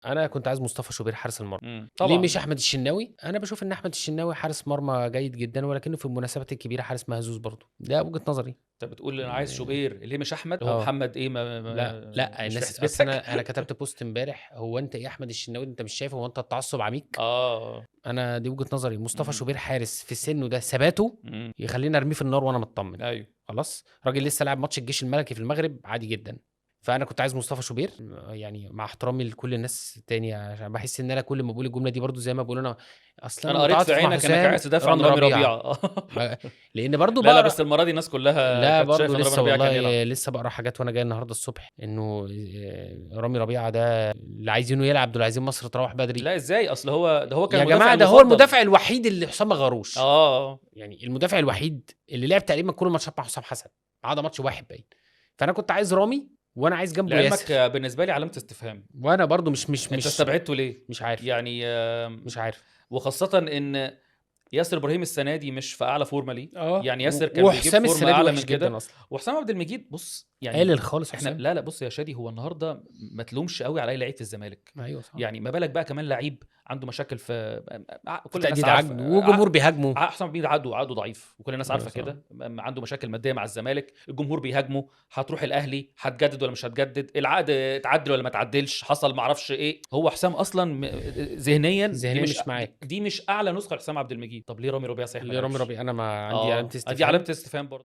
انا كنت عايز مصطفى شوبير حارس المرمى. طبعا. ليه مش احمد الشناوي؟ انا بشوف ان احمد الشناوي حارس مرمى جيد جدا، ولكنه في المناسبات الكبيرة حارس مهزوز برضه. ده وجهه نظري. انت بتقول انا عايز شوبير، ليه مش احمد؟ هو محمد ايه؟ ما ما لا مش الناس، اصل انا كتبت post امبارح، هو انت ايه احمد الشناوي انت مش شايفه؟ هو انت التعصب عميك؟ انا دي وجهه نظري. مصطفى شوبير حارس في سنة ده ثباته يخليني ارميه في النار وانا مطمن. ايوه خلاص، راجل لسه لاعب ماتش الجيش الملكي في المغرب عادي جدا. فانا كنت عايز مصطفى شوبير، يعني مع احترامي لكل الناس التانية، عشان بحس ان انا كل ما بقول الجملة دي برضو زي ما بقول انا اصلا انا قريت في عينك انك عايز تدافع عن رامي ربيعة. لان برضو لا بس المرة دي الناس كلها لا برضو لسه والله لسه بقرا حاجات وانا جاي النهارده الصبح انه رامي ربيعة ده اللي عايزينه يلعب، دول عايزين مصر تروح بدري. لا ازاي؟ اصل هو ده هو كان يا جماعة، ده هو المدافع الوحيد اللي حسام ما غروش. يعني المدافع الوحيد اللي لعب تقريبا كل الماتشات مع حسام حسن ما عدا ماتش واحد باين. فانا كنت عايز رامي، وانا عايز جنبه ياسر. لعلمك بالنسبة لي علامة استفهام. وانا برضو مش انت استبعدته ليه؟ مش عارف يعني، مش عارف. وخاصة ان ياسر ابراهيم السنة دي مش في اعلى فورمه ليه. يعني ياسر كان بيجيب فورمه اعلى من كده، وحسام عبد المجيد بص يعني قلل خالص. احنا لا بص يا شادي، هو النهارده ما تلومش قوي على اي لعيب في الزمالك. ايوه صح. يعني ما بالك بقى كمان لعيب عنده مشاكل في كل الناس عارفه، وجمهور بيهاجمه. حسام عبد المجيد عقده ضعيف وكل الناس عارفه كده، عنده مشاكل مادية مع الزمالك، الجمهور بيهاجمه، هتروح الاهلي، هتجدد ولا مش هتجدد، العقد اتعدل ولا ما اتعدلش، حصل ما اعرفش ايه. هو حسام اصلا ذهنيا مش معاك، دي مش اعلى نسخه لحسام عبد المجيد. طب ليه رامي ربيعة صحيح؟ ليه رامي ربيعة؟ انا ما عندي علامة استفهام، دي علامة استفهام برضه.